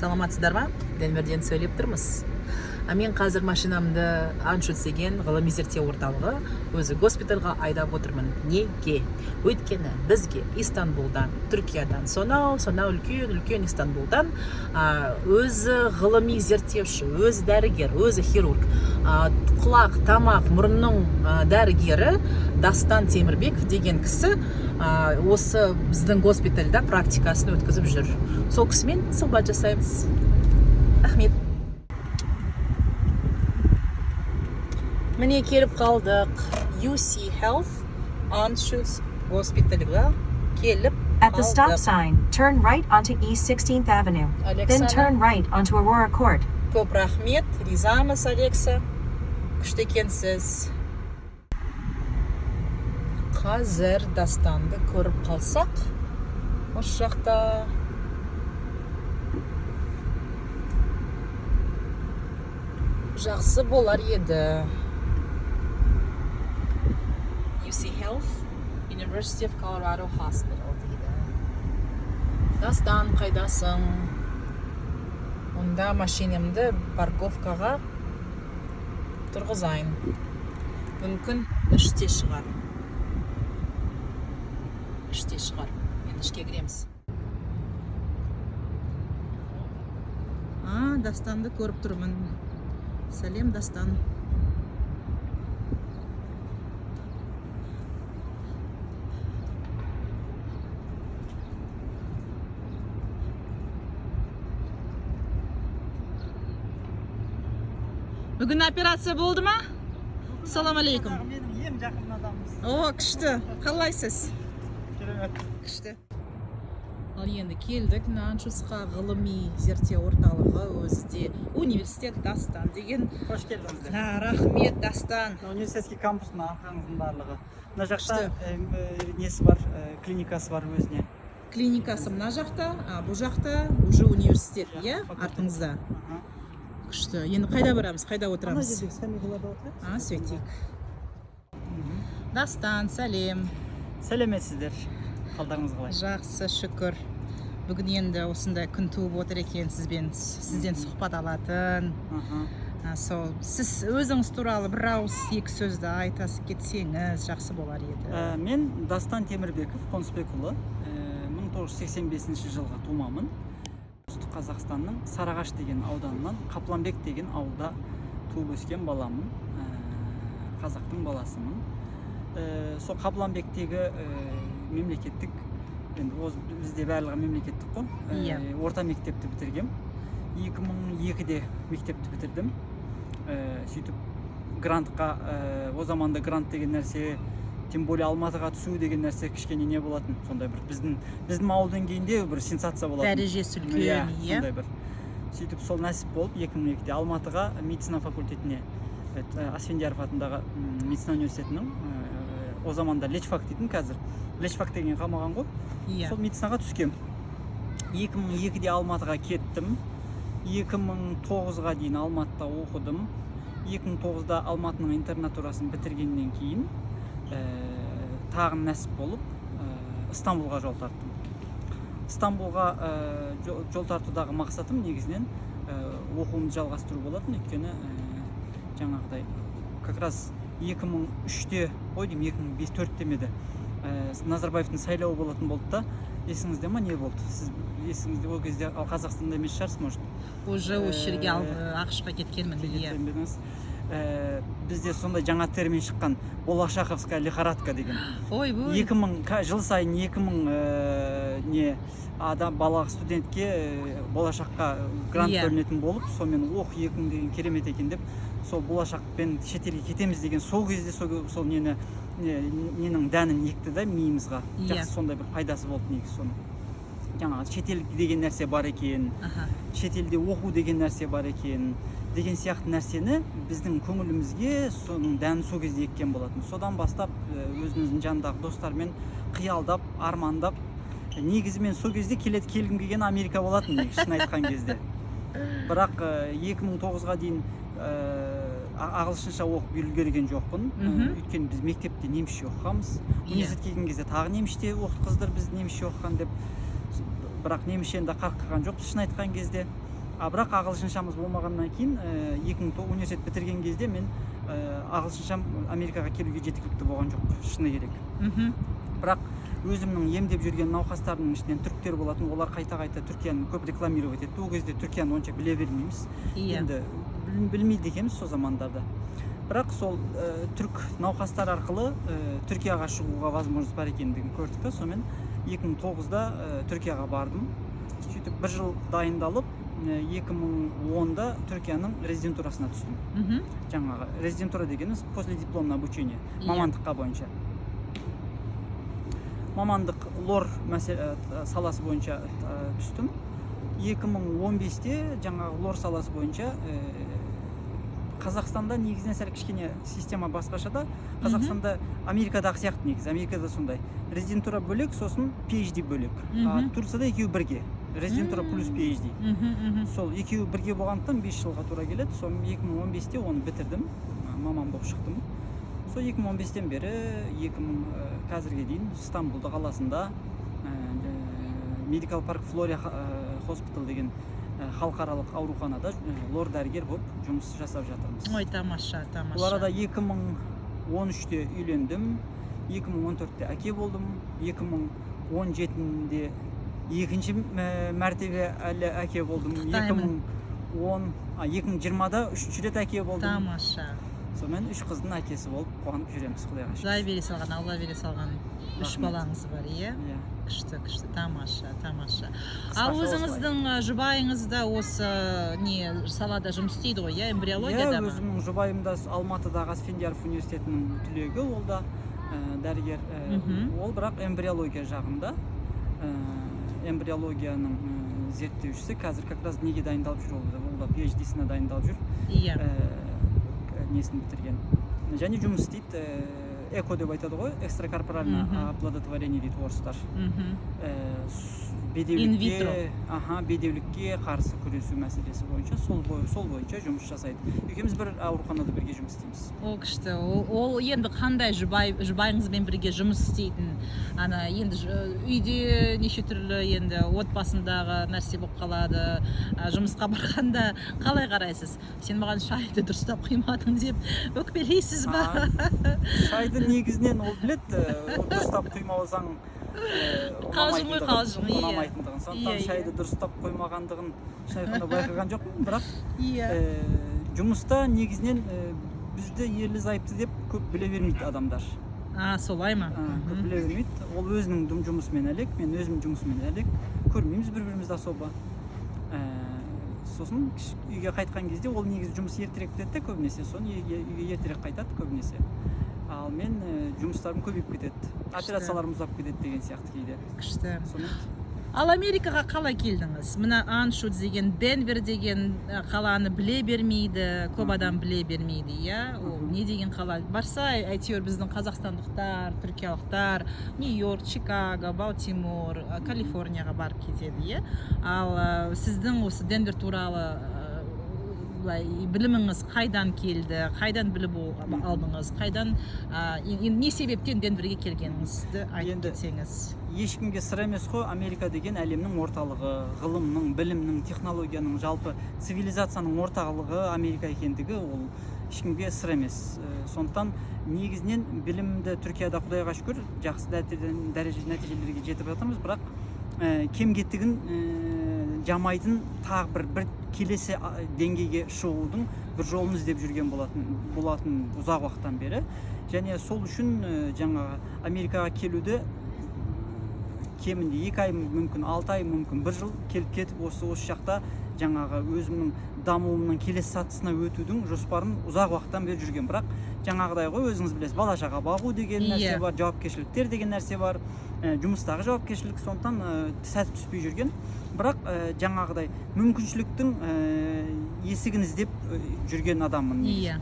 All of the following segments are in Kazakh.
Саламатсыздар ма? Денверден сөйлеп тұрмыз. А мен қазір машинамды Аншутс деген ғылыми зерттеу орталығы өзі госпитальға айдап отырмын. Неге? Өйткені бізге Истанбулдан, Түркиядан, сонау сонау үлкен үлкен Истанбулдан өзі ғылыми зерттеуші, өзі дәрігер, өзі хирург, құлақ, тамақ, мұрынның дәрігері Дастан Темірбеков деген кісі осы біздің госпитальда практикасын өткізіп жүр. Сол кісімен сұхбат жасаймыз. Рахмет. Міне, келіп қалдық. UC Health Anschutz госпитальға келіп At the stop қалдық. sign, turn right onto East 16th Avenue. Then Александр. turn right onto Aurora Court. Көп рахмет, ризамыз, Алекса. Күшті екенсіз. Қазір Дастанды көріп қалсақ, осы жақта жақсы болар еді. UC Health, University of Colorado Hospital дейді. Дастан, қайдасың? Онда машинамды парковкаға тұрғызайын. Мүмкін, іште шығар. Іште шығар. Енді ішке кіреміз. А, Дастанды көріп тұрмын. Сәлем, Дастан. Бүгін операция болды ма? Салам алейкум. Менің ең жақын адамымыз. О, күшті. Қалайсыз? Керемет. Күшті. Ал енді келдік Аншутсқа, ғылыми зерттеу орталығы, өзі де университет. Дастан деген. Қош келдіңіздер. А, рахмет, Дастан. Университетский кампус мына арқаңыздың барлығы. Мына жақта Күшті. Несі бар, клиникасы бар өзіне. Клиникасы мына жақта, а бұл жақта уже университет, иә, Факультет. артыңызда. Аха. Күшті. Енді қайда барамыз, қайда Ана отырамыз? жердегі скамейкаларда отырайық. А, сөйтейік. Дастан, сәлем. Сәлеметсіздер. Қалдарыңыз қалай? Жақсы, шүкір. Бүгін енді осындай күн туып отыр екен сізбен, сізден сұхбат алатын. Аха. А, сол сіз өзіңіз туралы бір ауыз екі сөзді айта кетсеңіз, жақсы болар еді. Мен Дастан Темірбеков Қонысбекұлы, 1985 жылғы тумамын. Солтүстік Қазақстанның Сарыағаш деген ауданынан Қапланбек деген ауылда туып өскен баламын. Қазақтың баласымын. Сол Қапланбектегі мемлекеттік, енді бізде барлығы мемлекеттік қой. Орта мектепті бітіргем. 2002-де мектепті бітірдім. Сөйтіп грантқа, о заманда грант деген нәрсе, тем более Алматыға түсу деген нәрсе кішкене не болатын, сондай бір біздің ауыл деңгейінде бір сенсация болатын. Дәрежесі үлкен, Иә, иә. сондай бір. Сөйтіп сол нәсіп болып 2002-де Алматыға медицина факультетіне, Асфендияров атындағы медицина университетінің, о заманда лечфак дейтін, қазір лечфак деген қалмаған ғой. Сол медицинаға түскем. 2002-де Алматыға кеттім. 2009-ға дейін Алматыда оқыдым. 2009-да Алматының интернатурасын бітіргеннен кейін тағы нәсіп болып Стамбулға жол тарттым. Стамбулға жол тартудағы мақсатым негізінен оқуымды жалғастыру болатын, өйткені жаңағыдай как раз 2003-те ғой деймін, 2005 төртте ме еді, Назарбаевтың сайлауы болатын болды да, есіңізде ма, не болды, сіз есіңізде, ол кезде ал Қазақстанда емес шығарсыз, может. Уже осы жерге АҚШ-қа кеткенмін, иә. Кеткен бе едіңіз? Бізде сондай жаңа термин шыққан, болашақовская лихорадка деген. Ойбой. 2000 жыл сайын 2000 не адам, бала, студентке болашаққа грант бөлінетін болып, сонымен ох, 2000 деген керемет екен деп, сол болашақпен шетелге кетеміз деген сол кезде сол нені ненің дәнін екті да миымызға. Жақсы, сондай бір пайдасы болды негізі соның. Жаңағы шетел деген нәрсе бар екен, шетелде оқу деген нәрсе бар екен деген сияқты нәрсені біздің көңілімізге соның дәнін сол кезде еккен болатын. Содан бастап өзіміздің жанындағы достармен қиялдап, армандап, негізі мен сол кезде келеді келгім келген Америка болатын негізі, шын айтқан кезде. Бірақ 2009-ға дейін ағылшынша оқып үлгерген жоқпын. Өйткені біз мектепте немісше оқығанбыз. Университетке келген кезде тағы немісше оқытқыздыр бізді, немісше оқыған деп. Бірақ немісше енді қарқ қылған жоқпыз, шын айтқан кезде. А бірақ ағылшыншамыз болмағаннан кейін, 2009 университет бітірген кезде мен ағылшыншам Америкаға келуге жеткілікті болған жоқ, шыны керек. Бірақ өзімнің емдеп жүрген науқастарымның ішінен түріктер болатын. Олар қайта қайта Түркияны көп рекламировать етті. Ол кезде Түркияны онша біле бермейміз, енді білмейді екенбіз сол замандарда. Бірақ сол түрік науқастар арқылы Түркияға шығуға возможность бар екендігін көрдік та, сонымен 2009-да Түркияға бардым. Сөйтіп бір жыл дайындалып, 2010-да Түркияның резидентурасына түстім. Жаңағы резидентура дегеніміз последипломное обучение мамандыққа бойынша, мамандық лор саласы бойынша түстім. 2015-те жаңағы лор саласы бойынша. Қазақстанда негізінен сәл кішкене система басқаша да. Қазақстанда Америкадағы сияқты, негізі Америкада сондай: резидентура бөлек, сосын PhD бөлек. А Турцияда екеуі бірге: резидентура плюс PhD. мхм, мхм. Сол екеуі бірге болғандықтан 5 жылға тура келеді. Сол 2015-те оны бітірдім, маман болып шықтым. Сол 2015-тен бері 2000 қазірге дейін Стамбулда қаласында Медикал Парк Флория Хоспитал деген халықаралық ауруханада лор дәрігер болып жұмыс жасап жатырмыз. Ой, тамаша, тамаша. Бұл арада 2013-те үйлендім, 2014-те әке болдым, 2017-де екінші мәртебе әлі әке болдым. Құттықтаймын. 2010, а 2020-да үшінші рет әке болдым. Тамаша. Сонымен үш қыздың әкесі болып қуанып жүреміз, құдайға шүкір. Құдай бере салған, Алла бере салған үш Рахмет. балаңыз бар, иә? Иә. Күшті, күшті, тамаша, тамаша. Қысқаша Ал осылай. өзіңіздің жұбайыңыз да осы не салада жұмыс істейді ғой, иә, эмбриологияда Иә, ма? өзімнің жұбайым да Алматыдағы Асфендияров университетінің түлегі, ол да дәрігер. Ол бірақ эмбриология жағында, эмбриологияның зерттеушісі. Қазір как раз неге дайындалып жүр, ол да PhD-сіне дайындалып жүр. Несін бітірген және жұмыс істейді, ЭКО деп айтады ғой, экстракорпоральное оплодотворение дейді орыстар. In vitro. Бедеулікке, аха, бедеулікке қарсы күресу мәселесі бойынша, сол бойынша жұмыс жасайды. Екеуміз бір ауруханада бірге жұмыс істейміз. Ол күшті. Ол енді қандай, жұбайыңызбен бірге жұмыс істейтін, ана енді үйде неше түрлі енді отбасындағы нәрсе болып қалады. Жұмысқа барғанда қалай қарайсыз? «Сен маған шайды дұрыстап құймадың» деп өкпелейсіз ба? Шайды негізінен ол біледі, ол дұрыстап құймасаң Қалжың ғой, қалжың, иә. ұнамайтындығын. Сондықтан Иә, иә. шайды дұрыстап қоймағандығын, шын айтқанда, байқаған жоқпын. Бірақ жұмыста негізінен бізді ерлі зайыпты деп көп біле бермейді адамдар. А, солай ма? Көп біле бермейді. Ол өзінің жұмысымен әлек, мен өзімнің жұмысыммен әлек, көрмейміз бір бірімізді особо. Сосын үйге қайтқан кезде, ол негізі жұмыс ертерек бітеді де көбінесе, соны үйге ертерек қайтады көбінесе. Ал мен жұмыстарым көбейіп кетеді, операцияларым ұзап кетеді деген сияқты кейде. Күшті. Сонымен. Ал Америкаға қалай келдіңіз? Мына Аншутс деген, Денвер деген қаланы біле бермейді көп адам, біле бермейді, иә. Ол не деген қала? Барса, әйтеуір біздің қазақстандықтар, түркиялықтар Нью Йорк, Чикаго, Балтимор, Калифорнияға барып кетеді, иә. Ал сіздің осы Денвер туралы былай біліміңіз қайдан келді? Қайдан біліп алдыңыз? Қайдан, енді не себептен Денверге келгеніңізді айтып Енді кетсеңіз. ешкімге сыр емес қой, Америка деген әлемнің орталығы, ғылымның, білімнің, технологияның, жалпы цивилизацияның орталығы Америка екендігі ол ешкімге сыр емес. Сондықтан негізінен білімді Түркияда, құдайға шүкір, жақсы дәреже нәтижелерге жетіп жатырмыз. Бірақ кем кетігін жамайтын тағы бір келесі деңгейге шығудың бір жолын іздеп жүрген болатын ұзақ уақыттан бері. Және сол үшін жаңағы Америкаға келуді кемінде 2 ай, мүмкін 6 ай, мүмкін бір жыл келіп кетіп, осы жақта жаңағы өзімнің дамуымның келесі сатысына өтудің жоспарын ұзақ уақыттан бері жүрген. Бірақ жаңағыдай ғой, өзіңіз білесіз, бала шаға бағу деген нәрсе бар, жауапкершіліктер деген нәрсе бар, жұмыстағы жауапкершілік. Сондықтан сәті түспей жүрген. Бірақ жаңағыдай мүмкіншіліктің есігін іздеп жүрген адаммын негізі.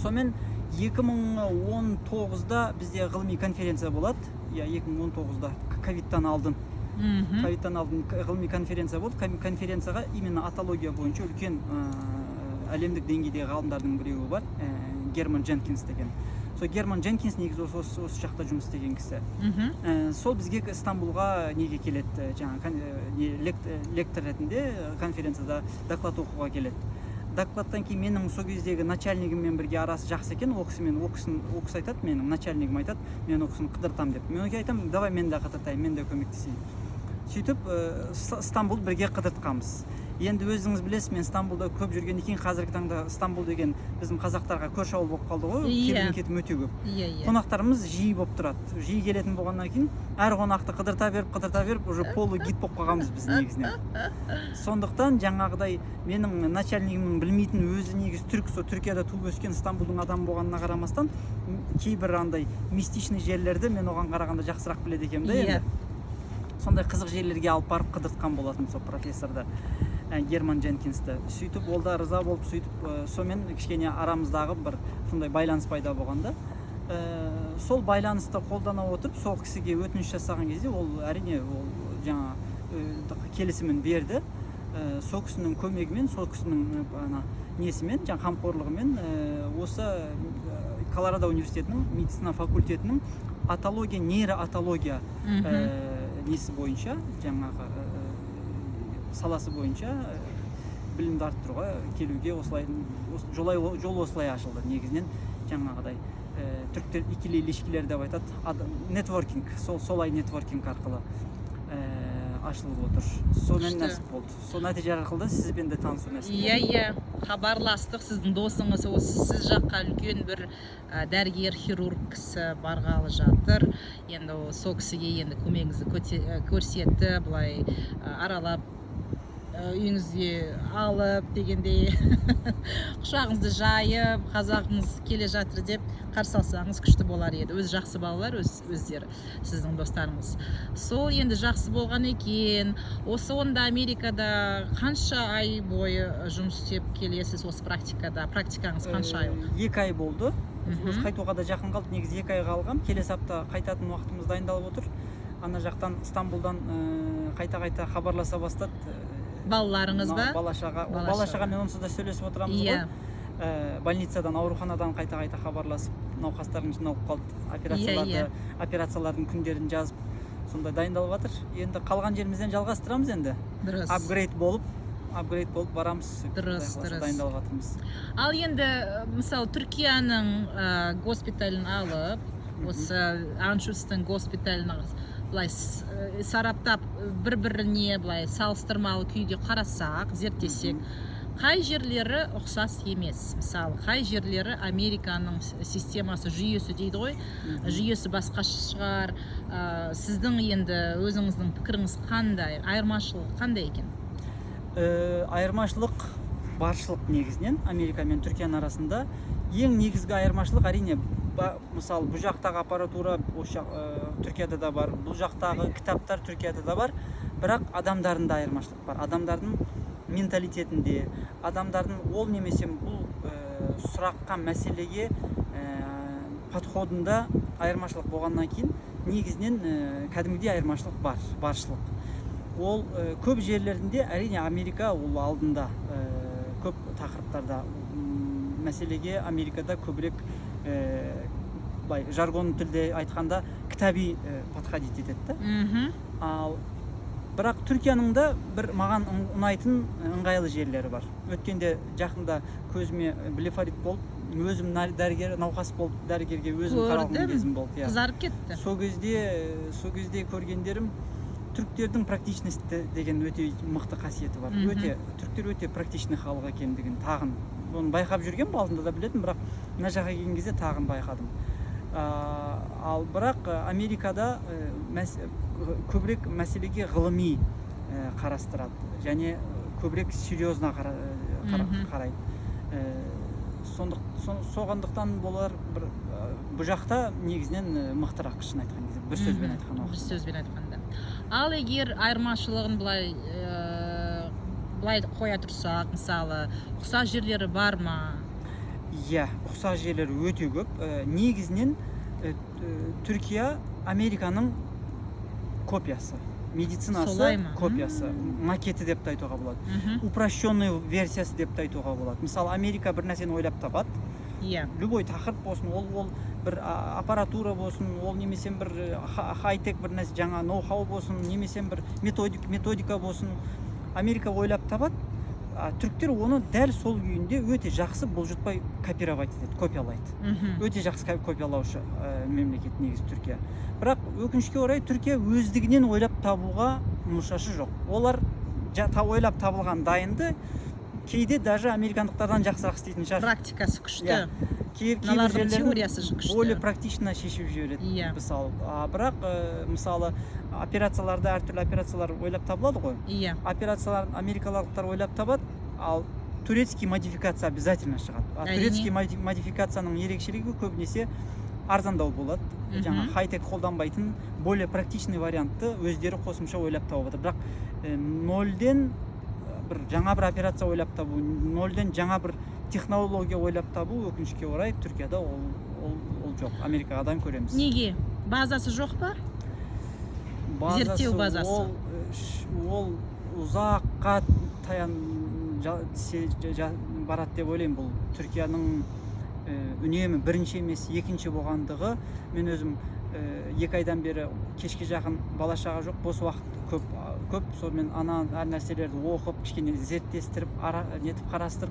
Сонымен 2019-да бізде ғылыми конференция болады, иә, 2019-да, ковидтан алдын. Ковидтан алдын ғылыми конференция болды. Конференцияға именно отология бойынша үлкен әлемдік деңгейдегі ғалымдардың біреуі бар, Герман Дженкинс деген. Сол Герман Дженкинс негізі осы жақта жұмыс істеген кісі. Сол бізге Стамбулға неге келеді, жаңағы не, лектор ретінде конференцияда доклад оқуға келеді. Докладтан кейін менің сол кездегі начальнигіммен бірге арасы жақсы екен ол кісімен. Ол кісі айтады, менің начальнигім айтады, мен ол кісіні қыдыртамын деп. Мен оған айтамын: «Давай, мен де қыдыртайын, мен де көмектесейін». Сөйтіп Стамбулды бірге қыдыртқанбыз. Енді өзіңіз білесіз, мен Стамбулда көп жүргеннен кейін, қазіргі таңда Стамбул деген біздің қазақтарға көрші ауыл болып қалды ғой. Келген кетім өте көп. иә иә Қонақтарымыз жиі болып тұрады. Жиі келетін болғаннан кейін әр қонақты қыдырта беріп, қыдырта беріп, уже полугид болып қалғанбыз біз негізінен. Сондықтан жаңағыдай менің начальнигімнің білмейтін, өзі негізі түрік, сол Түркияда туып өскен, Стамбулдың адамы болғанына қарамастан, кейбір андай мистичный жерлерді мен оған қарағанда жақсырақ біледі екенмін да. Енді сондай қызық жерлерге алып барып қыдыртқан болатын сол профессорды, Герман Дженкинсті. Сөйтіп ол да риза болып, сөйтіп сонымен кішкене арамыздағы бір сондай байланыс пайда болған да. Сол байланысты қолдана отырып, сол кісіге өтініш жасаған кезде, ол әрине ол жаңа келісімін берді. Сол кісінің көмегімен, сол кісінің ана несімен, жаңа қамқорлығымен осы Колорадо университетінің медицина факультетінің отология, нейроотология несі бойынша, жаңағы саласы бойынша білімді арттыруға келуге осылай жолай, жол осылай ашылды. Негізінен жаңағыдай түріктер ikili ilişkiler деп айтады, нетворкинг, сол солай нетворкинг арқылы ашылып отыр. Сонымен Күшті. нәсіп болды. Сол нәтиже арқылы сізбен де танысу нәсіп болды. Иә, хабарластық. Сіздің досыңыз осы сіз жаққа үлкен бір дәрігер, хирург кісі барғалы жатыр. Енді ол сол кісіге енді көмегіңізді көрсетті, былай аралап, үйіңізге алып дегендей, құшағыңызды жайып, қазағыңыз келе жатыр деп қарсы алсаңыз, күшті болар еді. Өзі жақсы балалар, өздері сіздің достарыңыз. Сол енді жақсы болған екен. Осы онда Америкада қанша ай бойы жұмыс істеп келесіз осы практикада? Практикаңыз қанша айлық? 2 ай болды. Осы қайтуға да жақын қалды негізі, 2 айға алғам. Келесі апта қайтатын уақытымыз дайындалып отыр. Ана жақтан, Стамбулдан қайта қайта хабарласа бастады. Балаларыңыз ба? Бала шаға. Бала бала шаға. Шағамен онсыз да сөйлесіп отырамыз ғой. Больницадан, ауруханадан қайта қайта хабарласып, науқастарың жиналып қалды, операцияларды, операциялардың күндерін жазып, сондай дайындалып жатыр. Енді қалған жерімізден жалғастырамыз енді. Апгрейд болып барамыз. Дұрыс, Құдай қаласа, дұрыс. дайындалып жатырмыз. Ал енді мысалы, Түркияның госпиталін алып, осы Аншутстың госпиталін былай сараптап, бір біріне былай салыстырмалы күйде қарасақ, зерттесек, қай жерлері ұқсас емес? Мысалы, қай жерлері Американың системасы, жүйесі дейді ғой, жүйесі басқа шығар. Сіздің енді өзіңіздің пікіріңіз қандай, айырмашылығы қандай екен? Айырмашылық баршылық негізінен Америка мен Түркияның арасында. Ең негізгі айырмашылық, әрине, мысалы, бұл жақтағы аппаратура осы жақ, Түркияда да бар, бұл жақтағы кітаптар Түркияда да бар, бірақ адамдарында айырмашылық бар. Адамдардың менталитетінде, адамдардың ол немесе бұл сұраққа, мәселеге подходында айырмашылық болғаннан кейін негізінен кәдімгідей айырмашылық бар, баршылық. Ол көп жерлерінде, әрине, Америка ол алдында көп тақырыптарда, мәселеге Америкада көбірек былай жаргон тілде айтқанда, кітаби подходить етеді да. Ал бірақ Түркияның да бір маған ұнайтын ыңғайлы жерлері бар. Өткенде жақында көзіме блефарит болып, өзім дәрігер, науқас болып, дәрігерге өзім қаралған Көрдім. кезім болды, иә. Қызарып кетті. Сол кезде көргендерім, түріктердің практичности деген өте мықты қасиеті бар. Өте, түріктер өте практичный халық екендігін тағын оны байқап жүрген, алдында да білетін, бірақ мына жаққа келген кезде тағын байқадым. Ал бірақ Америкада көбірек мәселеге ғылыми қарастырады және көбірек серьезно қарайды. Соғандықтан болар, бір бұл жақта негізінен мықтырақ, шын айтқан кезде, бір сөзбен айтқан Бір уақытта. сөзбен айтқанда. Ал егер айырмашылығын былай қоя тұрсақ, мысалы, ұқсас жерлері бар ма? Иә, ұқсас жерлері өте көп. Негізінен Түркия Американың копиясы, медицинасы. Солай ма? Копиясы, макеті деп те айтуға болады, упрощенный версиясы деп те айтуға болады. Мысалы, Америка бір нәрсені ойлап табады. Любой тақырып болсын, ол бір аппаратура болсын, ол немесе бір хай-тек бір нәрсе, жаңа ноу-хау болсын, немесе бір методика болсын, Америка ойлап табады, а түріктер оны дәл сол күйінде өте жақсы, бұлжытпай копировать етеді, копиялайды. Өте жақсы копиялаушы мемлекет негізі Түркия. Бірақ өкінішке орай, Түркия өздігінен ойлап табуға мұршасы жоқ. Олар ойлап табылған дайынды кейде даже американдықтардан жақсырақ істейтін шығар. Практикасы күшті. Иә. Кейбір Мыналардың жерлерін теориясы күшті. более практично шешіп жібереді. Мысалы, бірақ мысалы, операцияларда әртүрлі операциялар ойлап табылады ғой. Операцияларын америкалықтар ойлап табады, ал турецкий модификация обязательно шығады. А турецкий модификацияның ерекшелігі көбінесе арзандау болады. Жаңа хай-тек қолданбайтын, более практичный вариантты өздері қосымша ойлап тауып жатыр. Бірақ нольден бір жаңа бір операция ойлап табу, нольден жаңа бір технология ойлап табу, өкінішке орай, Түркияда ол жоқ. Америкадан көреміз. Неге? Базасы жоқ па? Базасы? Зерттеу базасы. Ол ұзаққа таян барады деп ойлаймын. Бұл Түркияның үнемі бірінші емес, екінші болғандығы. Мен өзім 2 айдан бері кешке жақын бала шаға жоқ, бос уақыт көп, көп. Сонымен ана әр нәрселерді оқып, кішкене зерттестіріп, нетіп, қарастырып,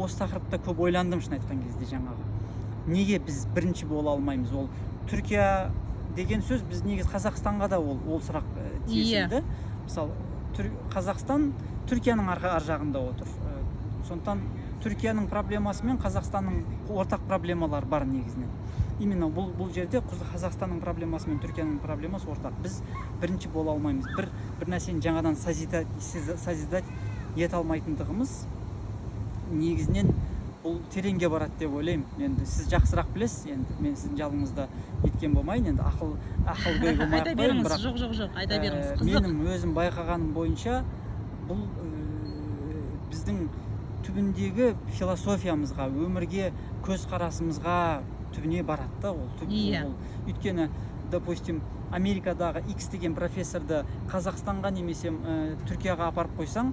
осы тақырыпта көп ойландым, шын айтқан кезде. Жаңағы неге біз бірінші бола алмаймыз, ол Түркия деген сөз біз негізі Қазақстанға да ол сұрақ тиесілі да. Мысалы, Қазақстан Түркияның ар жағында отыр. Сондықтан Түркияның проблемасы мен Қазақстанның ортақ проблемалары бар негізінен. Именно бұл жерде Қазақстанның проблемасы мен Түркияның проблемасы ортақ. Біз бірінші бола алмаймыз, бір нәрсені жаңадан созидать ете алмайтындығымыз негізінен бұл тереңге барады деп ойлаймын. Енді сіз жақсырақ білесіз, енді мен сіздің жаныңызда неткен болмайын, енді ақылгөй болмай Айта ақ қояйын, беріңіз. бірақ Жоқ, жоқ, жоқ, айта беріңіз, қызық. менің өзім байқағаным бойынша, бұл біздің түбіндегі философиямызға, өмірге көзқарасымызға түбіне барады да ол ол. Өйткені, допустим, Америкадағы X деген профессорды Қазақстанға немесе Түркияға апарып қойсаң,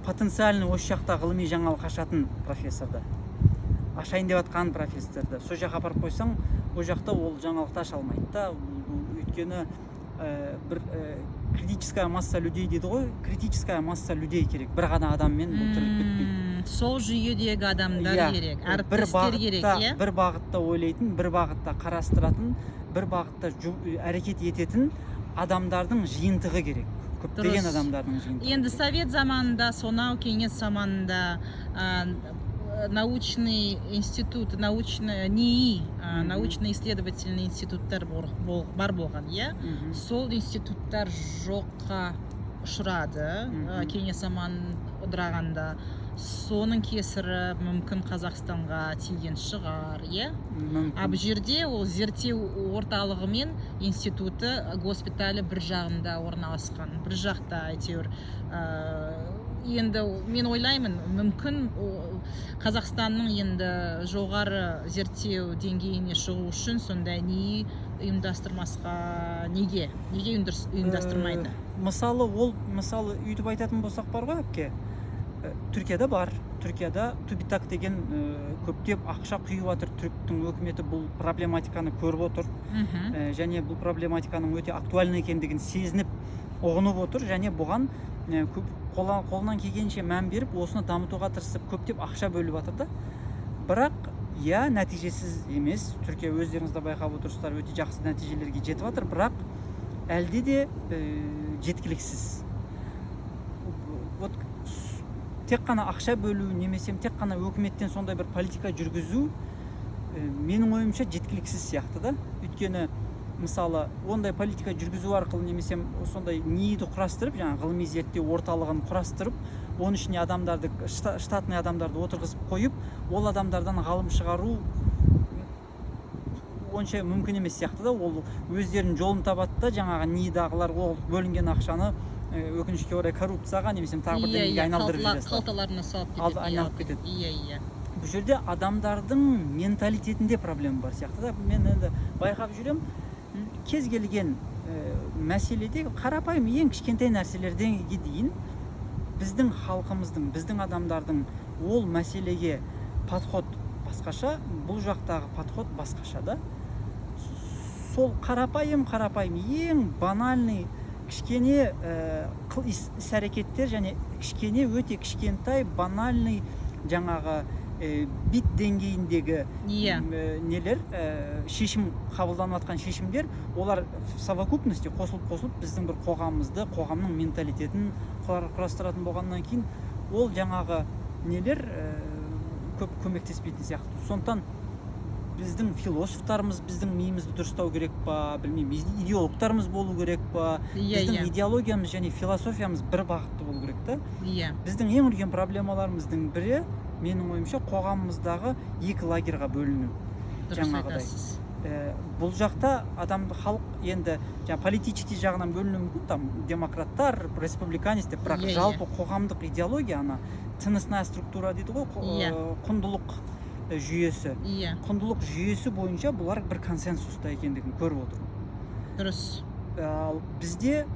потенциально осы жақта ғылыми жаңалық ашатын профессорды, ашайын деп жатқан профессорды сол жаққа апарып қойсаң, ол жақта ол жаңалықты аша алмайды да. Өйткені бір критическая масса людей дейді ғой, критическая масса людей керек. Бір ғана адаммен бұл тірлік бітпейді. Сол жүйедегі адамдар керек, бір әріптестер керек, бағытта, иә. бір бағытта ойлайтын, бір бағытта қарастыратын, бір бағытта әрекет ететін адамдардың жиынтығы керек, көптеген адамдардың жиынтығы Енді керек. совет заманында, сонау кеңес заманында научный институт, научный НИИ, научно-исследовательный институттар бар болған, иә. Сол институттар жоққа ұшырады кеңес заманын ыдырағанда. Соның кесірі мүмкін Қазақстанға тиген шығар, иә. Мүмкін. А бұл жерде ол зерттеу орталығы мен институты, госпиталі бір жағында орналасқан, бір жақта әйтеуір. Енді мен ойлаймын, мүмкін Қазақстанның енді жоғары зерттеу деңгейіне шығу үшін сондай не ұйымдастырмасқа? Неге ұйымдастырмайды? Мысалы, ол, мысалы, өйтіп айтатын болсақ, бар ғой, әпке, Түркияда бар. Түркияда ТÜБİТАК деген көптеп ақша құйып жатыр. Түріктің өкіметі бұл проблематиканы көріп отыр. Және бұл проблематиканың өте актуальны екендігін сезініп, ұғынып отыр және бұған көп қолынан келгенше мән беріп, осыны дамытуға тырысып, көптеп ақша бөліп жатыр да. Бірақ, иә, нәтижесіз емес. Түркия, өздеріңіз де байқап отырсыздар, өте жақсы нәтижелерге жетіп жатыр, бірақ әлде де жеткіліксіз. Вот тек қана ақша бөлу немесе тек қана өкіметтен сондай бір политика жүргізу, менің ойымша, жеткіліксіз сияқты да. Өйткені, мысалы, ондай политика жүргізу арқылы немесе сондай НИИ-ді құрастырып, жаңағы ғылыми зерттеу орталығын құрастырып, оның ішіне адамдарды, штатный адамдарды отырғызып қойып, ол адамдардан ғалым шығару онша мүмкін емес сияқты да. Ол өздерінің жолын табады да, жаңағы НИИ-дағылар ол бөлінген ақшаны өкінішке орай, коррупцияға немесе тағы бірдеңеге айналдырып жібере салады. Қалталарына салып кетеді. Айналып кетеді. иә иә Бұл жерде адамдардың менталитетінде проблема бар сияқты да. Мен енді байқап жүремін, кез келген мәселеде, қарапайым ең кішкентай нәрселерден дейін, біздің халқымыздың, біздің адамдардың ол мәселеге подход басқаша. басқаша, бұл жақтағы подход басқаша да. Сол қарапайым, қарапайым, ең банальный кішкене іс әрекеттер және кішкене, өте кішкентай, банальный жаңағы бит деңгейіндегі нелер, шешім, қабылданып жатқан шешімдер, олар в совокупности қосылып қосылып біздің бір қоғамымызды, қоғамның менталитетін құрастыратын болғаннан кейін, ол жаңағы нелер көп көмектеспейтін сияқты. Сондықтан біздің философтарымыз біздің миымызды дұрыстау керек па, білмеймін, идеологтарымыз болу керек па. Біздің идеологиямыз және философиямыз бір бағытты болу керек та. Біздің ең үлкен проблемаларымыздың бірі, менің ойымша, қоғамымыздағы екі лагерьға бөліну. Дұрыс Жаңағыдай. айтасыз. Бұл жақта адам, халық енді жаңа политический жағынан бөлінуі мүмкін, там демократтар, республиканец деп, бірақ Иә, иә. жалпы қоғамдық идеология, ана ценностная структура дейді ғой, құндылық жүйесі, құндылық жүйесі бойынша бұлар бір консенсуста екендігін көріп отырмын. Ал бізде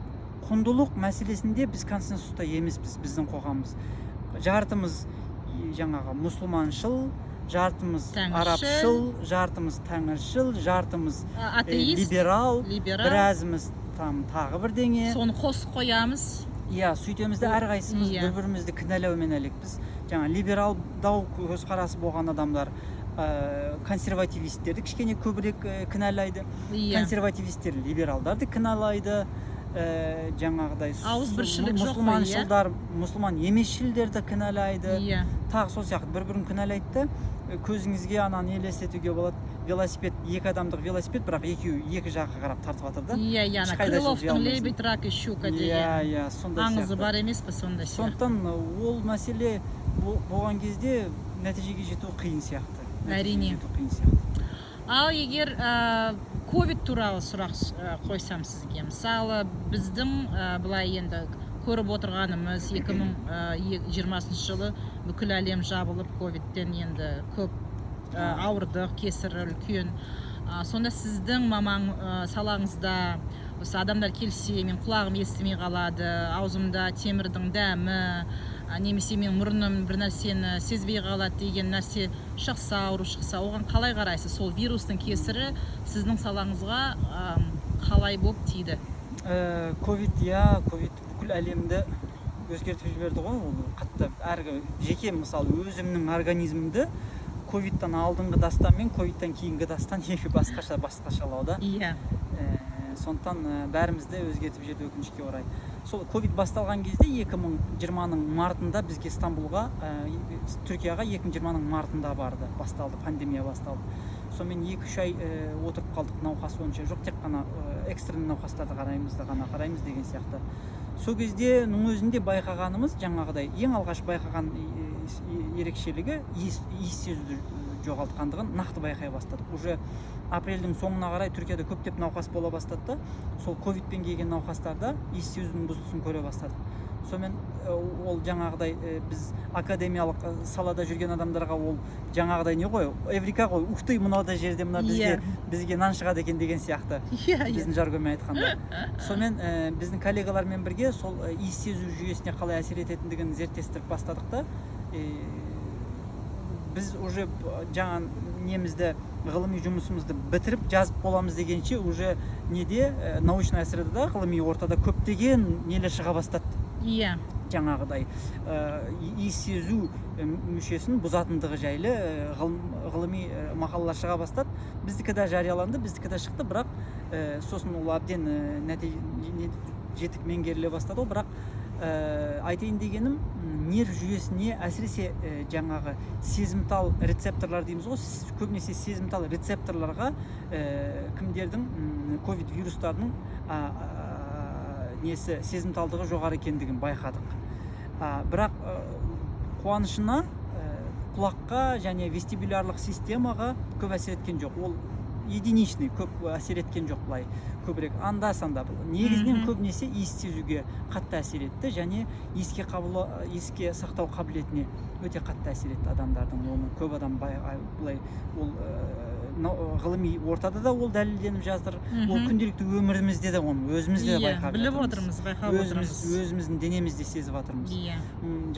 құндылық мәселесінде біз консенсуста емеспіз. Біздің қоғамымыз, жартымыз жаңағы мұсылманшыл, жартымыз Тәңіршіл. арабшыл, жартымыз тәңіршіл, жартымыз Атеист, либерал, либерал. Біразымыз там тағы бірдеңе. Соны қосып қоямыз. Иә, сөйтеміз де, әрқайсымыз бір бірімізді кінәлаумен әлекпіз. Жаңа либералдау көзқарасы болған адамдар консервативистерді кішкене көбірек кінәлайды, консервативистер либералдарды кінәлайды, жаңағыдай Ауызбіршілік жоқ қой, иә? мұсылманшылдар мұсылман емесшілдерді кінәлайды, тағы сол сияқты бір бірін кінәлайды да. Көзіңізге ананы елестетуге болады: велосипед, екі адамдық велосипед, бірақ екеуі екі жаққа қарап тартып жатыр да. Иә, иә, ана Ешқайда жылжи Крыловтың алмайсың. «Лебедь, рак и щука» Иә, деген иә, сондай аңызы сияқты. бар емес пе, сондай сияқты. Сондықтан ол мәселе болған кезде нәтижеге жету қиын сияқты. Нәтижеге жету қиын сияқты. Ал егер ковид туралы сұрақ қойсам сізге, мысалы, біздің былай енді көріп отырғанымыз, 2020 жылы бүкіл әлем жабылып, ковидтен енді көп ауырдық, кесірі үлкен. Сонда сіздің маман салаңызда осы адамдар келсе, мен құлағым естімей қалады, аузымда темірдің дәмі, немесе мен мұрным бір нәрсені сезбей қалады деген нәрсе шықса, ауру шықса, оған қалай қарайсыз? Сол вирустың кесірі сіздің салаңызға қалай болып тиді? Ковид, иә, ковид бүкіл әлемді өзгертіп жіберді ғой. Ол қатты әр жеке, мысалы, өзімнің организмімді ковидтан алдыңғы дастан мен ковидтан кейінгі дастан екі басқаша, басқашалау да. Сондықтан бәрімізді өзгертіп жіберді, өкінішке орай. Сол ковид басталған кезде, 2020-ның мартында бізге Стамбулға, Түркияға 2020-ның мартында барды, басталды, пандемия басталды. Сонымен 2-3 ай отырып қалдық, науқас онша жоқ, тек қана экстренный науқастарды қараймыз да ғана қараймыз деген сияқты. Сол кезденің өзінде байқағанымыз, жаңағыдай ең алғаш байқаған ерекшелігі иіс сезуді жоғалтқандығын нақты байқай бастадық. Уже апрельдің соңына қарай Түркияда көптеп науқас бола бастады да, сол ковидпен келген науқастарда иіс сезудің бұзылысын көре бастадық. Сонымен ол жаңағыдай біз академиялық салада жүрген адамдарға ол жаңағыдай не ғой, эврика ғой, ух ты, мынау жерде мына бізге бізге нан шығады екен деген сияқты, иә иә біздің жаргонмен айтқанда. Сонымен біздің коллегалармен бірге сол иіс сезу жүйесіне қалай әсер ететіндігін зерттестіріп бастадық та, біз уже жаңа немізді, ғылыми жұмысымызды бітіріп, жазып боламыз дегенше, уже неде, научная средада, ғылыми ортада көптеген нелер шыға бастады. Жаңағыдай иіс сезу мүшесін бұзатындығы жайлы ғылыми мақалалар шыға бастады. Біздікі де жарияланды, біздікі де шықты, бірақ сосын ол әбден жетік меңгеріле бастады ғой. Бірақ айтайын дегенім, нерв жүйесіне, әсіресе жаңағы сезімтал рецепторлар дейміз ғой, көбінесе сезімтал рецепторларға кімдердің, ковид вирустарының несі, сезімталдығы жоғары екендігін байқадық. Бірақ қуанышына, құлаққа және вестибулярлық системаға көп әсер еткен жоқ. Ол единичный, көп әсер еткен жоқ, былай көбірек анда санда. Негізінен көбінесе иіс сезуге қатты әсер етті және иіске қабыл иіске сақтау қабілетіне өте қатты әсер етті адамдардың. Оны көп адам былай ол ғылыми ортада да ол дәлелденіп жатыр. Ол күнделікті өмірімізде де оны өзіміз де байқап біліп жатырмыз. отырмыз, байқап Өзіміз отырмыз. өзіміздің денемізде сезіп жатырмыз.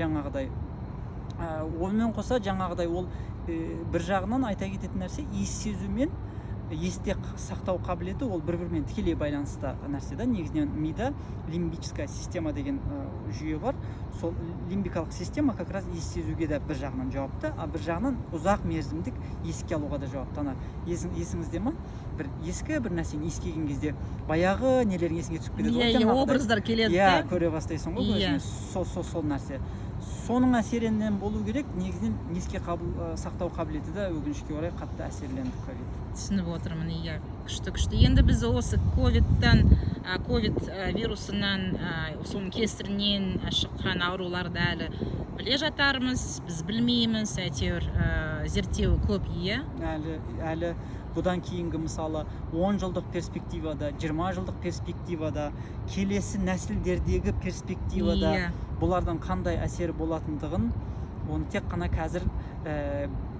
Жаңағыдай онымен қоса жаңағыдай ол Бір жағынан айта кететін нәрсе, иіс сезу мен есте сақтау қабілеті ол бір бірімен тікелей байланысты нәрсе да. Негізінен мида лимбическая система деген жүйе бар. Сол лимбикалық система как раз иіс сезуге де бір жағынан жауапты, а бір жағынан ұзақ мерзімдік еске алуға да жауапты. Ана есіңізде ма, бір ескі бір нәрсені иіскеген кезде баяғы нелерің есіңе түсіп кетеді ғой, Иә, жаңағыдай. Образдар келеді. Иә, Да. Көре бастайсың ғой көзіңе. Сол нәрсе, соның әсерінен болу керек. Негізінен еске қабыл сақтау қабілеті де, өкінішке орай, қатты әсерленді ковид. Түсініп отырмын, иә. Күшті, күшті. Енді біз осы ковидтан, ковид вирусынан, соның кесірінен шыққан ауруларды әлі біле жатармыз, біз білмейміз, әйтеуір зерттеуі көп, иә. Әлі бұдан кейінгі, мысалы, 10 жылдық перспективада, 20 жылдық перспективада, келесі нәсілдердегі перспективада бұлардан қандай әсері болатындығын, оны тек қана қазір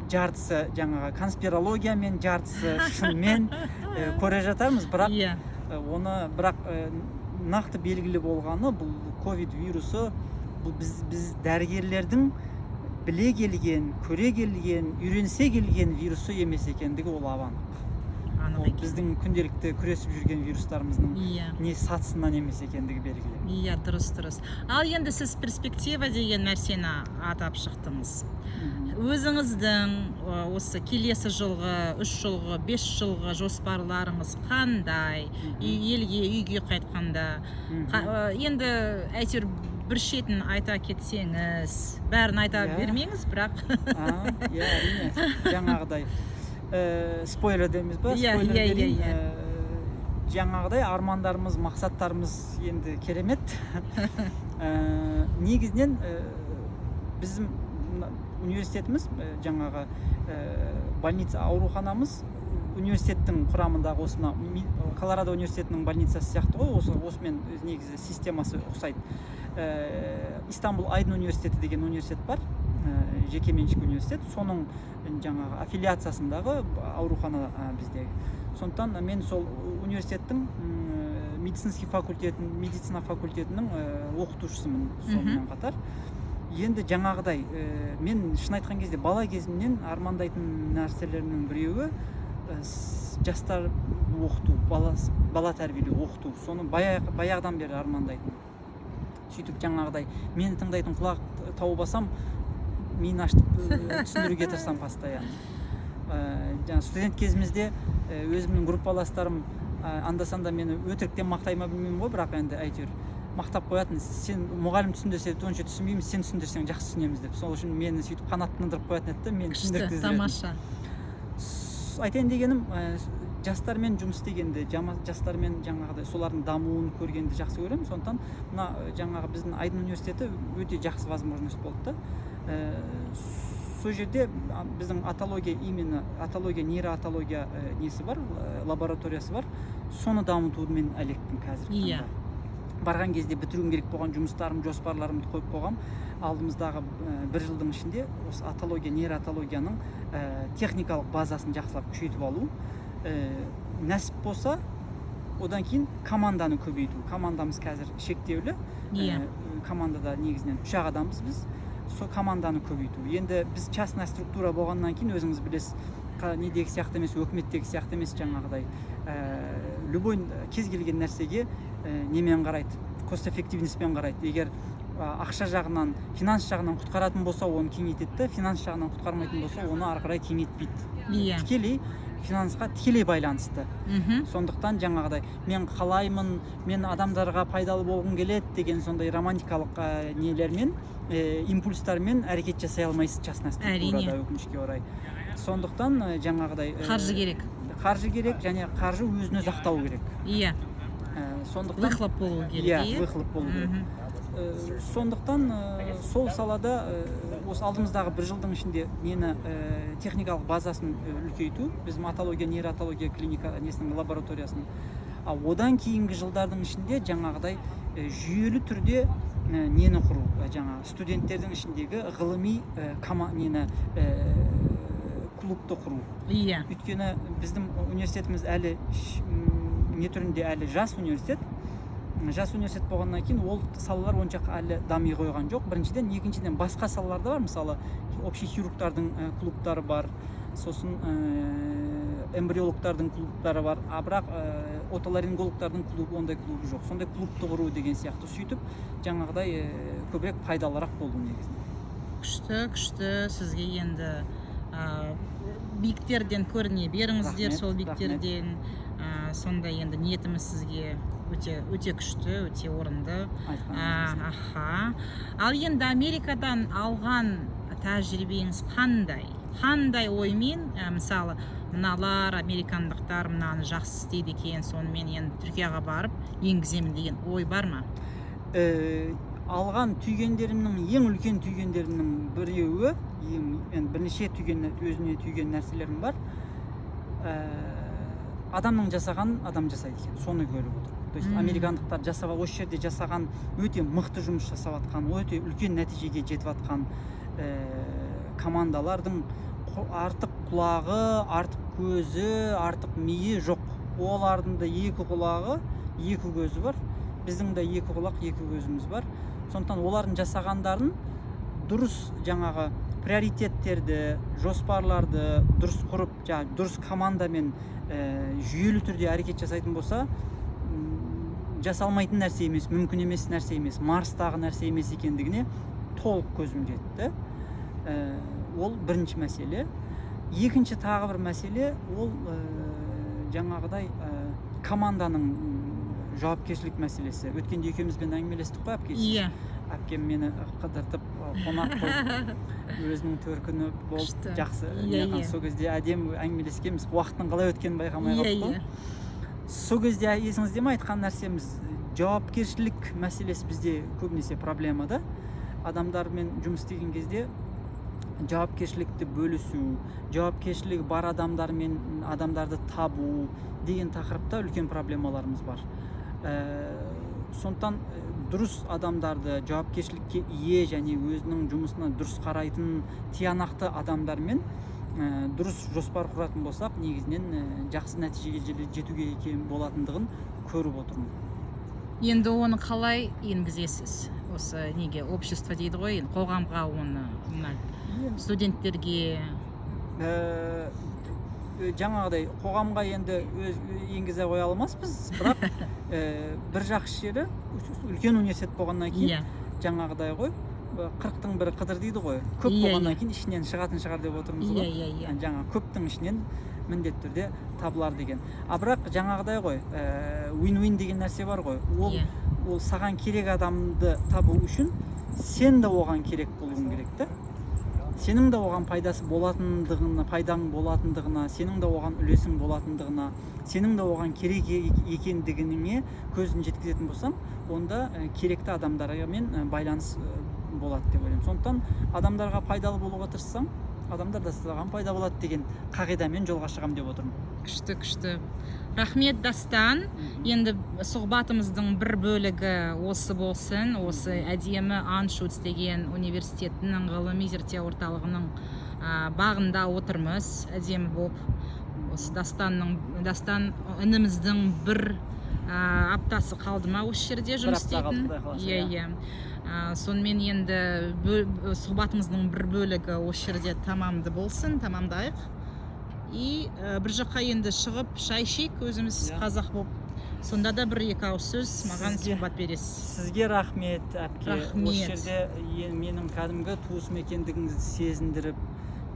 жартысы жаңағы конспирологиямен, жартысы шынмен көре жатармыз, бірақ оны, бірақ нақты белгілі болғаны, бұл ковид вирусы, бұл біз дәрігерлердің біле келген, көре келген, үйренсе келген вирусы емес екендігі, ол анық. Анық Ол екен. біздің күнделікті күресіп жүрген вирустарымыздың не сатысынан емес екендігі белгілі. Иә, дұрыс. Ал енді сіз перспектива деген нәрсені атап шықтыңыз. Өзіңіздің осы келесі жылғы, 3 жылғы, 5 жылғы жоспарларыңыз қандай? Елге, үйге қайтқанда енді әйтеуір бір шетін айта кетсеңіз, бәрін айта бермеңіз, бірақ. Иә, әрине, жаңағыдай спойлер дейміз ба? Иә. Спойлер иә, иә, берейін. иә. Жаңағыдай армандарымыз, мақсаттарымыз енді керемет. Негізінен біздің мына университетіміз, жаңағы больница, ауруханамыз университеттің құрамындағы осы мына Колорадо университетінің больницасы сияқты ғой, осы осымен негізі системасы ұқсайды. Истанбул Айдын университеті деген университет бар, жекеменшік университет, соның жаңағы аффилиациясындағы аурухана біздегі. Сондықтан мен сол университеттің медицинский факультетін, медицина факультетінің оқытушысымын. Сонымен қатар енді жаңағыдай мен шын айтқан кезде бала кезімнен армандайтын нәрселерімнің біреуі жастар оқыту, бала тәрбиелеу, оқыту. Соны баяғыдан бері армандайтын. Сөйтіп жаңағыдай мені тыңдайтын құлақ тауып алсам, миын ашытып түсіндіруге тырысамын постоянно. Жаңа студент кезімізде өзімнің группаластарым анда санда мені өтіріктен мақтай ма, білмеймін ғой, бірақ енді әйтеуір мақтап қоятын: «Сен, мұғалім түсіндірсе, онша түсінбейміз, сен түсіндірсең, жақсы түсінеміз», – деп. Сол үшін мені сөйтіп қанаттандырып қоятын еді да, мені Күшті. түсіндірткіздіретін. Тамаша. Айтайын дегенім, жастармен жұмыс істегенді, жастармен жаңағыдай солардың дамуын көргенді жақсы көремін. Сондықтан мына жаңағы біздің Айдын университеті өте жақсы возможность болды да. Сол жерде біздің отология, именно отология, нейроотология несі бар, лабораториясы бар. Соны дамытумен әлекпін қазіргі таңда. Барған кезде бітіруім керек болған жұмыстарым, жоспарларымды қойып қойғам. Алдымыздағы бір жылдың ішінде осы отология, нейроотологияның техникалық базасын жақсылап күшейтіп алу, нәсіп болса, одан кейін команданы көбейту. Командамыз қазір шектеулі. Командада негізінен үш ақ адамбыз біз. Сол команданы көбейту. Енді біз частная структура болғаннан кейін, өзіңіз білесіз, недегі сияқты емес, өкіметтегі сияқты емес, жаңағыдай любой, кез келген нәрсеге немен қарайды, cost effectiveness пен қарайды. Егер ақша жағынан, финанс жағынан құтқаратын болса, оны кеңейтеді да, финанс жағынан құтқармайтын болса, оны ары қарай кеңейтпейді. Тікелей финансқа тікелей байланысты. Сондықтан жаңағыдай мен қалаймын, мен адамдарға пайдалы болғым келеді деген сондай романтикалық нелермен, импульстармен әрекет жасай алмайсыз частный структурада, өкінішке орай. Сондықтан жаңағыдай Қаржы керек. Қаржы керек және қаржы өзін өзі ақтау керек. Сондықтан Выхлоп болу керек. Иә, выхлоп болу керек. Сондықтан сол салада осы алдымыздағы бір жылдың ішінде нені, техникалық базасын үлкейту біздің отология, нейроотология клиника несінің, лабораториясының. А одан кейінгі жылдардың ішінде жаңағыдай жүйелі түрде нені құру, жаңағы студенттердің ішіндегі ғылыми нені, клубты құру. Өйткені біздің университетіміз әлі не түрінде, әлі жас университет. Жас университет болғаннан кейін ол салалар онша әлі дами қойған жоқ, біріншіден. Екіншіден, басқа салаларда бар, мысалы, общий хирургтардың клубтары бар, сосын эмбриологтардың клубтары бар, а бірақ отоларингологтардың клубы, ондай клубы жоқ. Сондай клубты құру деген сияқты, сөйтіп жаңағыдай көбірек пайдалырақ болу негізінде. Күшті, күшті. Сізге енді биіктерден көріне беріңіздер. Рахмет, сол биіктерден. Сондай енді ниетіміз сізге өте, өте күшті, өте орынды. Айтқаныңыз. Аха, ал енді Америкадан алған тәжірибеңіз қандай? Қандай оймен, мысалы, мыналар, американдықтар мынаны жақсы істейді екен, сонымен енді Түркияға барып енгіземін деген ой бар ма? Алған түйгендерімнің, ең үлкен түйгендерімнің біреуі, ең енді бірнеше түйген, өзіне түйген нәрселерім бар. Адамның жасаған адам жасайды екен, соны көріп отырмын. То есть американдықтар жасап, осы жерде жасаған, өте мықты жұмыс жасап жатқан, өте үлкен нәтижеге жетіп жатқан командалардың артық құлағы, артық көзі, артық миы жоқ. Олардың да екі құлағы, екі көзі бар, біздің де екі құлақ, екі көзіміз бар. Сондықтан олардың жасағандарын дұрыс, жаңағы приоритеттерді, жоспарларды дұрыс құрып, жаңағы дұрыс командамен жүйелі түрде әрекет жасайтын болса, жасалмайтын нәрсе емес, мүмкін емес нәрсе емес, Марстағы нәрсе емес екендігіне толық көзім жетті. Ол бірінші мәселе. Екінші тағы бір мәселе, ол жаңағыдай команданың жауапкершілік мәселесі. Өткенде екеумізбен әңгімелестік қой, әпке. Иә. Әпкем мені қыдыртып, қонақ қылып, өзінің төркіні болып, жақсы не қылған. Сол кезде әдемі әңгімелескенбіз, уақыттың қалай өткенін байқамай қалдық қой. Сол кезде есіңізде ме, айтқан нәрсеміз, жауапкершілік мәселесі бізде көбінесе проблема да. Адамдармен жұмыс істеген кезде жауапкершілікті бөлісу, жауапкершілігі бар адамдармен адамдарды табу деген тақырыпта үлкен проблемаларымыз бар. Сондықтан дұрыс адамдарды, жауапкершілікке ие және өзінің жұмысына дұрыс қарайтын тиянақты адамдармен дұрыс жоспар құратын болсақ, негізінен жақсы нәтижеге жетуге екен болатындығын көріп отырмын. Енді оны қалай енгізесіз осы неге, общество дейді ғой енді, қоғамға, оны мына студенттерге? Жаңағыдай қоғамға енді өз енгізе қоя алмаспыз, бірақ бір жақсы жері, үлкен университет болғаннан кейін, жаңағыдай ғой, қырықтың бірі қыдыр дейді ғой, көп болғаннан кейін ішінен шығатын шығар деп отырмыз ғой. иә иә Жаңа көптің ішінен міндетті түрде табылар деген. А бірақ жаңағыдай ғой, win win деген нәрсе бар ғой, ол ол саған керек адамды табу үшін сен де оған керек болуың керек та, сенің де оған пайдасы болатындығына, пайдаң болатындығына, сенің де оған үлесің болатындығына, сенің де оған керек екендігіңе көзін жеткізетін болсаң, онда керекті адамдармен байланыс болады деп ойлаймын. Сондықтан адамдарға пайдалы болуға тырыссаң, адамдар да саған пайда болады деген қағидамен жолға шығамын деп отырмын. Күшті, күшті, рахмет, Дастан. Енді сұхбатымыздың бір бөлігі осы болсын. Осы әдемі Аншутц деген университетінің ғылыми зерттеу орталығының бағында отырмыз әдемі болып. Осы Дастанның, Дастан ініміздің бір аптасы қалды ма осы жерде Бір жұмыс апта қалды, істейтін? Құдай қаласа, Иә. иә. Иә. Сонымен енді сұхбатымыздың бір бөлігі осы жерде тамамды болсын, тамамдайық. И бір жаққа енді шығып шай ішейік өзіміз, қазақ болып. Сонда да бір екі ауыз сөз маған сұхбат бересіз. Сізге рахмет, әпке. Рахмет. Осы жерде менің кәдімгі туысым екендігіңізді сезіндіріп,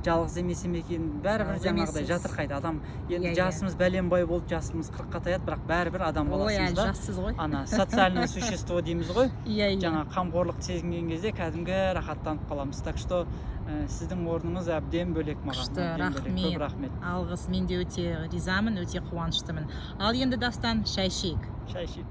жалғыз емес екен бәрібір, Жалғыз жаңағыдай емессіз. жатырқайды адам енді. Иә, иә. Жасымыз бәленбай болды, жасымыз 40-қа таяды, бірақ бәрібір адам Ой, баласымыз әлі да. жассыз ғой. Ана социальное существо дейміз ғой. иә иә Жаңа қамқорлықты сезінген кезде кәдімгі рахаттанып қаламыз. Так что сіздің орныңыз әбден бөлек маған, Күшті, әбден бөлек. рахмет. Көп рахмет. Алғыс, мен де өте ризамын, өте қуаныштымын. Ал енді, Дастан, шай ішейік. Шай ішейік.